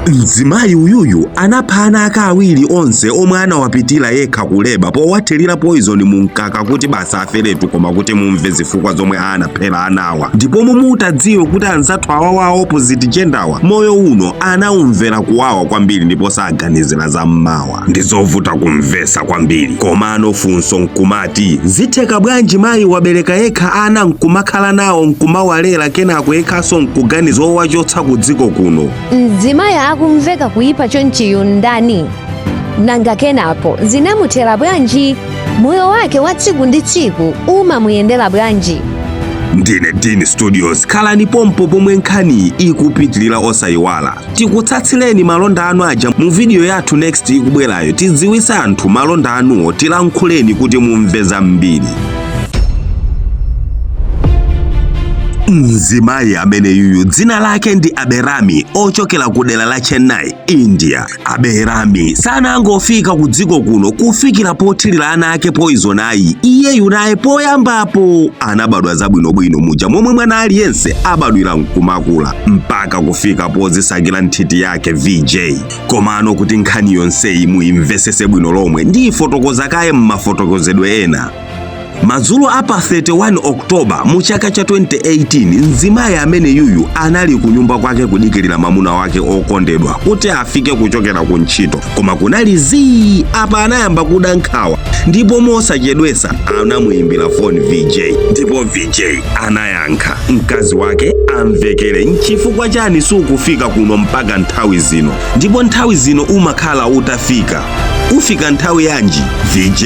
Mzimayi uyuyu anapha ana ake awiri onse omwe anawapitira yekha ku labour powathirira poison mu mkaka kuti basi aferetu, koma kuti mumve zifukwa zomwe anaphera anawa ndipo mutadziwe kuti anzathu awawa opposite genderwa moyo uno anaumvera kuwawa kwambiri ndipo saganizira za mmawa. Ndizovuta kumvesa kwambiri, komano funso nkumati zitheka bwanji mayi wabereka yekha ana nkumakhala nawo nkumawalera, kenako yekhanso nkuganiza zowachotsa ku dziko kuno? Mzimayi akumveka kuyipa chonchiyu ndani? Nanga kenako zinamuthera bwanji? Moyo wake wa tsiku ndi tsiku umamuyendera bwanji? Ndine Dean Studios, khalani pompo pomwe nkhani ikupitilira. Osayiwala tikutsatsireni malonda anu aja mu video yathu next ikubwerayo. Tidziwise anthu malonda anuwo, tilankhuleni kuti mumve zambiri. Mzimayi amene yuyu dzina lake ndi Aberami, ochokera ku dera la Chennai, India. Aberami sanangofika ku dziko kuno kufikira pothirira ana ake poison ayi. Iyeyu naye poyambapo anabadwa zabwinobwino muja momwe mwana aliyense abadwira nkumakula mpaka kufika pozisakira nthiti yake VJ. Komano kuti nkhani yonseyi muyimvesese bwino lomwe, ndiyifotokoza kaye m'mafotokozedwe ena. Madzulo a pa 31 October mu chaka cha 2018, mzimayi amene yuyu anali ku nyumba kwake kudikirira mamuna wake okondedwa kuti afike kuchokera ku ntchito, koma kunali zii. Apa anayamba kuda nkhawa ndipo mosachedwesa anamuyimbira foni VJ, ndipo VJ anayankha. Mkazi wake amvekere, nchifukwa chani sukufika kuno mpaka nthawi zino, ndipo nthawi zino umakhala utafika, ufika nthawi yanji? VJ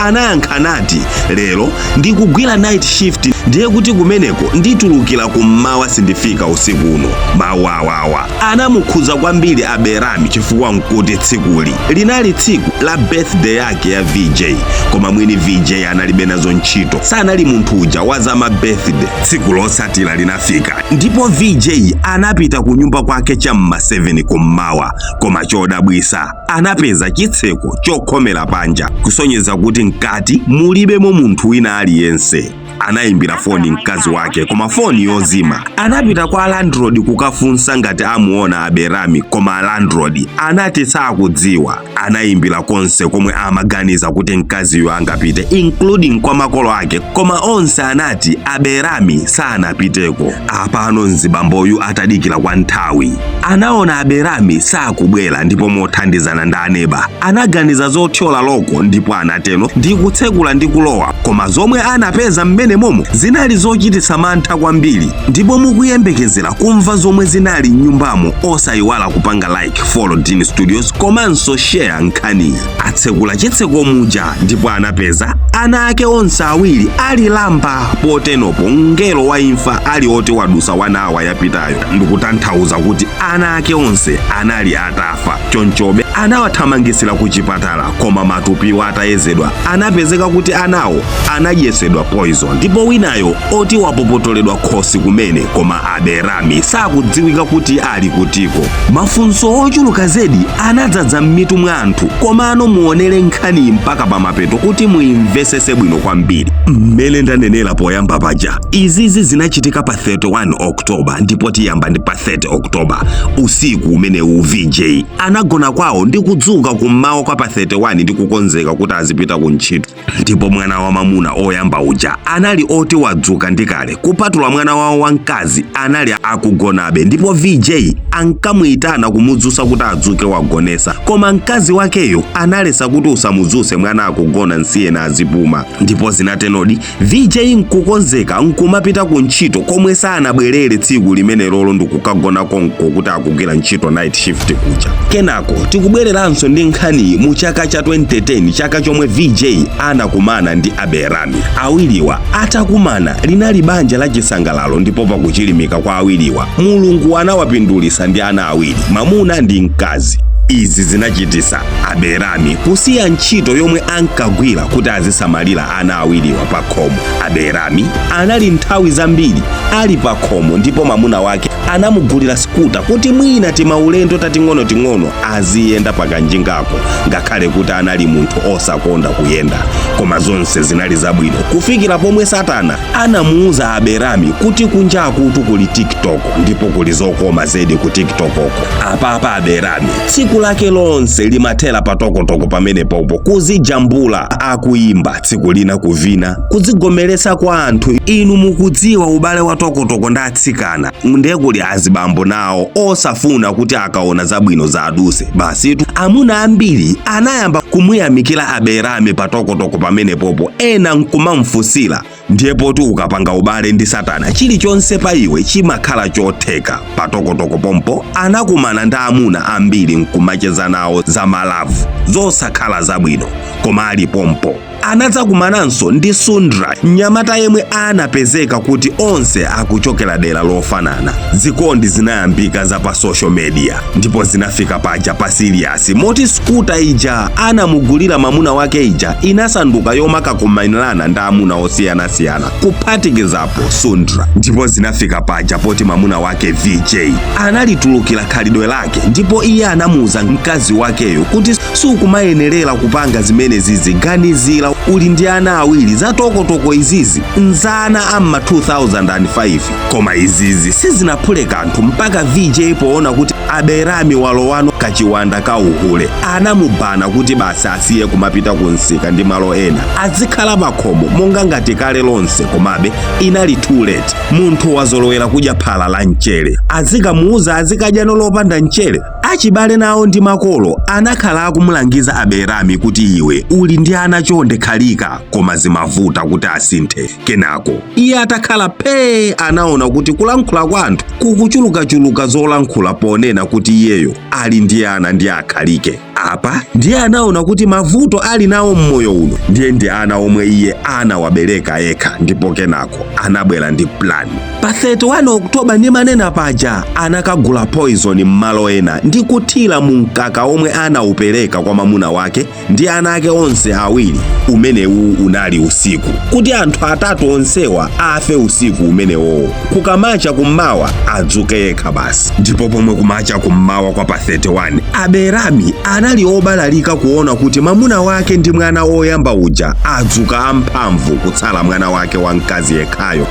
anayankha nati, lero ndikugwira night shift, ndiye kuti kumeneko nditulukira kummawa, sindifika usiku uno. Mawu awawa anamukhuza kwambiri Aberami chifukwa nkuti tsikuli linali tsiku la birthday yake ya VJ, koma mwini VJ analibe nazo ntchito, sanali munthu uja wa zama birthday. Tsiku lotsatira linafika ndipo VJ anapita ku nyumba kwake cham'ma 7 kummawa, koma chodabwisa anapeza chitseko chokhomera panja, kusonyeza kuti mkati mulibemo munthu wina aliyense. Anayimbira foni mkazi wake, koma foni yozima. Anapita kwa landlord kukafunsa ngati amuona Aberami, koma landlord anati sakudziwa. Anayimbira konse komwe amaganiza kuti mkaziyo angapite, including kwa makolo ake, koma onse anati Aberami sanapiteko. Apano mzibamboyu atadikira kwa nthawi anaona Aberami sakubwera, ndipo mothandizana ndi aneba anaganiza zothyola loko, ndipo anatero ndi kutsekula ndi kulowa, koma zomwe anapeza mmene momo zinali zochititsa mantha kwambiri. Ndipo mukuyembekezera kumva zomwe zinali m'nyumbamo, osayiwala kupanga like, follow Dean Studios komanso share nkhaniyi. Atsekula chitseko muja ndipo anapeza ana ake onse awiri ali lamba potenopo mngelo wa imfa ali oti wadusa 1 hour yapitayo, ndikutanthauza kuti ana ake onse anali atafa. Chonchobe anawathamangisira ku chipatala, koma matupiwo atayezedwa anapezeka kuti anawo anadyesedwa poison, ndipo winayo oti wapopotoledwa khosi kumene, koma Aberami sakudziwika kuti ali kutiko. Mafunso ochuluka zedi anadzadza m'mitu mwa anthu, komano muonere nkhaniyi mpaka pamapeto kuti muimvesese bwino kwambiri. Mmene ndanenera poyamba paja, izizi zinachitika pa 31 October, ndipo tiyamba ndi pa 30 October usiku umenewu. VJ anagona kwawo ndi kudzuka kummawa kwa pa 31 ndi kukonzeka kuti azipita ku ntchito, ndipo mwana wa mamuna oyamba uja anali oti wadzuka ndi kale, kupatula mwana wawo wamkazi anali akugonabe, ndipo VJ ankamuyitana kumudzutsa kuti adzuke wagonesa, koma mkazi wakeyo analesa kuti usamudzutse, mwana akugona, nsiyena azipuma. Ndipo zinatenodi, VJ nkukonzeka nkumapita ku ntchito komwe sanabwerere tsiku limene lolo ndikukagona konko kuti akugwira ntchito night shift kuja. Kenako tikubwereranso ndi nkhaniyi mu chaka cha 2010, chaka chomwe VJ anakumana ndi Aberami. Awiriwa atakumana linali banja la chisangalalo, ndipo pakuchilimika kwa awiriwa Mulungu anawapindulisa ndi ana awiri, mamuna ndi mkazi. Izi zinachitisa Aberami kusiya ntchito yomwe ankagwira kuti azisamalira ana awiriwa pa khomo. Aberami anali nthawi zambiri Ali pa khomo ndipo mamuna wake anamugulira scooter kuti mwina timaulendo tating'onoting'ono aziyenda pakanjingako, ngakhale kuti anali munthu osakonda kuyenda. Koma zonse zinali zabwino kufikira pomwe Satana anamuuza Aberami kuti kunjakutu kuli TikTok ndipo kuli zokoma zedi ku TikTokoko. Apapa Aberami tsiku lake lonse limathera pa TikTok pamene popo, kuzijambula akuyimba, tsiku lina kuvina, kudzigomeretsa kwa anthu. Inu mukudziwa ubale wa TikTok ndi atsikana, ndiye kuli azibambo nawo osafuna kuti akaona zabwino za aduse. Basitu amuna ambiri anayamba kumuyamikira Aberami pa TikTok pamene popo, ena nkumamfusira. Ndiye poti ukapanga ubale ndi Satana, chilichonse pa iwe chimakhala chotheka. Pa TikTok pompo anakumana ndi amuna ambiri nkumacheza nawo za ma love zosakhala zabwino. Koma ali pompo anadzakumananso ndi Sundra, mnyamata yemwe anapezeka kuti onse akuchokera dera lofanana. Zikondi zinayambika za pa social media ndipo zinafika paja pa serious, moti scooter ija anamugulira mamuna wake ija inasanduka yomakakumanirana ndi amuna osiyanasiyana, kuphatikizapo Sundra. Ndipo zinafika paja poti mamuna wake VJ analitulukira khalidwe lake, ndipo iye anamuuza mkazi wakeyo kuti sukumayenerera kupanga zimene zizi, ganizira uli ndi ana awiri, za TikTok izizi nzana amma 2005. Koma izizi sizinaphule kanthu mpaka VJ poona kuti Aberami walowano kachiwanda ka uhule, anamubana kuti basi asiye kumapita kunsika ndi malo ena, azikhala pakhomo monga ngati kale lonse. Komabe inali too late. Munthu wazolowera kudya phala la mchere, azikamuuza azikadya lopanda mchere? Achibale nawo ndi makolo anakhala akumulangiza Aberami kuti iwe uli ndi ana, chonde khalika, koma zimavuta kuti asinthe. Kenako iye atakhala phee, anaona kuti kulankhula kwa anthu kukuchulukachuluka zolankhula ponena kuti iyeyo ali ndi ana ndi akhalike. Apa ndiye anaona kuti mavuto ali nawo mmoyo uno ndiye ndi ana omwe iye anawabereka yekha. Ndipo kenako anabwera ndi plan. Pa 31 Oktoba ndimanena paja, anakagula poison m'malo ena ndi kuthira mu mkaka omwe anaupereka kwa mamuna wake ndi ana ake onse awiri. Umenewu unali usiku, kuti anthu atatu onsewa afe usiku umenewowo, kukamacha kummawa adzuke yekha basi. Ndipo pomwe kumacha kummawa kwa pa 31, Aberami anali obalalika kuona kuti mamuna wake ndi mwana oyamba uja adzuka amphamvu, kutsala mwana wake wamkazi yekhayo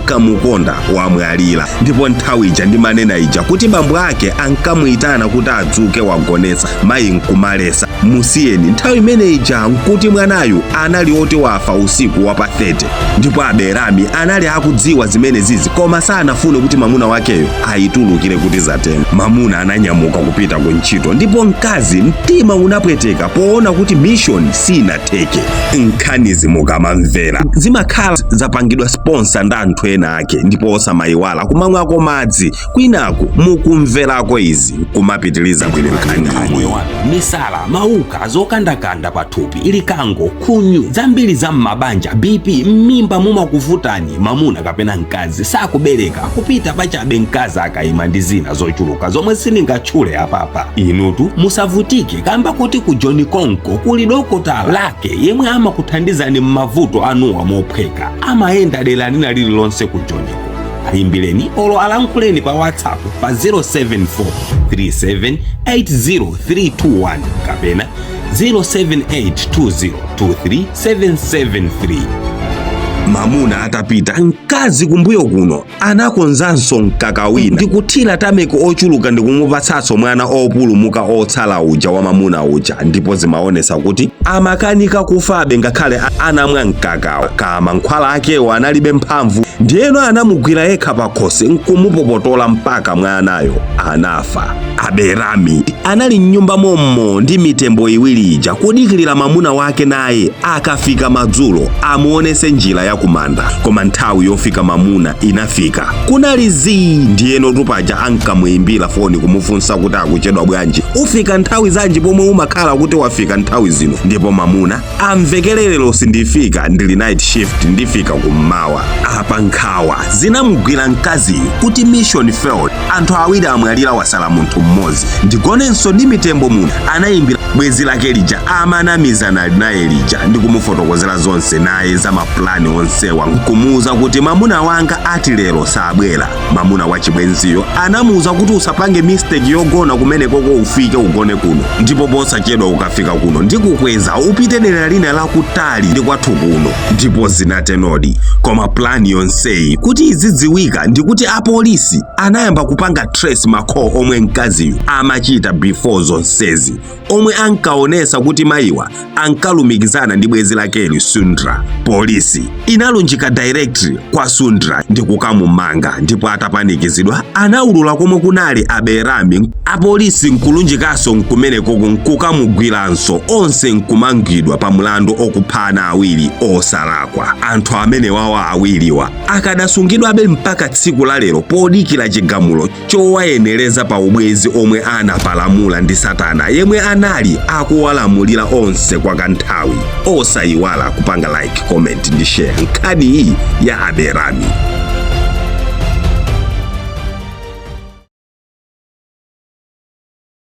ankamukonda wamwalira. Ndipo nthawi ija ndimanena ija kuti bambo ake ankamuyitana kuti adzuke, wagonetsa mayi nkumalesa, musiyeni, nthawi imene ija nkuti mwanayu anali oti wafa usiku wa pa 30. Ndipo Aberami anali akudziwa zimene zizi, koma sanafune kuti mamuna wakeyo ayitulukire kuti zatenga. Mamuna ananyamuka kupita ku ntchito, ndipo mkazi mtima unapweteka poona kuti mission sinatheke. Nkhanizi mukamamvera zimakhala zapangidwa sponsor ndi anthu ena ake, ndipo osamayiwala kumamwako madzi kwinaku mukumverako izi kumapitiliza bwino nkhani. Moyo wanu, misala, mauka, zokandakanda pathupi, likango, khunyu, zambiri za m'mabanja, BP, m'mimba mumakuvutani, mamuna kapena mkazi sakubereka, kupita pachabe mkazi akayima, ndi zina zochuluka zomwe sindingatchule apapa. Inutu musavutike, kamba kuti ku John Konko kuli dokotala lake yemwe amakuthandizani m'mavuto anuwa mophweka. Amayenda dera lina lililonse ku Johniko. Ayimbireni olo alankhuleni pa WhatsApp pa 074 37 80321 kapena 0782023 773. Mamuna atapita, mkazi kumbuyo kuno anakonzanso mkaka wina ndikuthira tameko ochuluka ndikumupatsanso mwana opulumuka otsala uja wa mamuna uja. Ndipo zimaonesa kuti amakanika kufabe ngakhale anamwa mkakawo, kama nkhwala akewo analibe mphamvu. Ndiyeno anamugwira yekha pakhosi nkumupopotola mpaka mwanayo anafa. Aberami anali mnyumba mommo ndi mitembo iwiri ija, kudikirira mamuna wake naye akafika madzulo amuonese njira ya kumanda. Koma nthawi yofika mamuna inafika, kunali zii. Ndiyeno tupaja ankamuyimbira foni kumufunsa kuti akuchedwa bwanji, ufika nthawi zanji pomwe umakhala kuti wafika nthawi zino? Ndipo mamuna amvekererero, sindifika, ndili night shift, ndifika kummawa. Apa nkhawa zinamugwira mkaziyu kuti mission failed, anthu awiri amwalira, wasala munthu mmodzi, ndigonenso ndi mitembo muno. Anayimbira bwenzi lake lija amanamizana naye lija ndi kumufotokozera zonse naye za mapulani onse. onsewa nkumuwuza kuti mamuna wanga ati lero sabwera. Mamuna wa chibwenziyo anamuwuza kuti usapange mistake yogona kumene koko, ufike ugone kuno, ndipo posachedwa ukafika kuno ndikukweza upite dera lina lakutali ndi kwathu kuno. Ndipo zinatenodi. Koma plan yonseyi kuti izidziwika ndikuti apolisi anayamba kupanga trace ma call omwe mkaziyu amachita before zonsezi, omwe ankaonesa kuti mayiwa ankalumikizana ndi bwenzi lakeli Sundra. Polisi inalunjika direct kwa Sundra ndi kukamumanga, ndipo atapanikizidwa anaulula komwe kunali Aberami. Apolisi nkulunjikanso nkumenekoko nkukamugwiranso, onse nkumangidwa pa mlandu okuphana awiri osalakwa. Anthu amene wawa awiriwa akadasungidwabe mpaka tsiku la lero podikira chigamulo chowayenereza pa ubwezi omwe anapalamula ndi Satana yemwe anali akuwalamulira onse kwa kanthawi. Osayiwala kupanga like, comment ndi share nkhani iyi ya Aberami.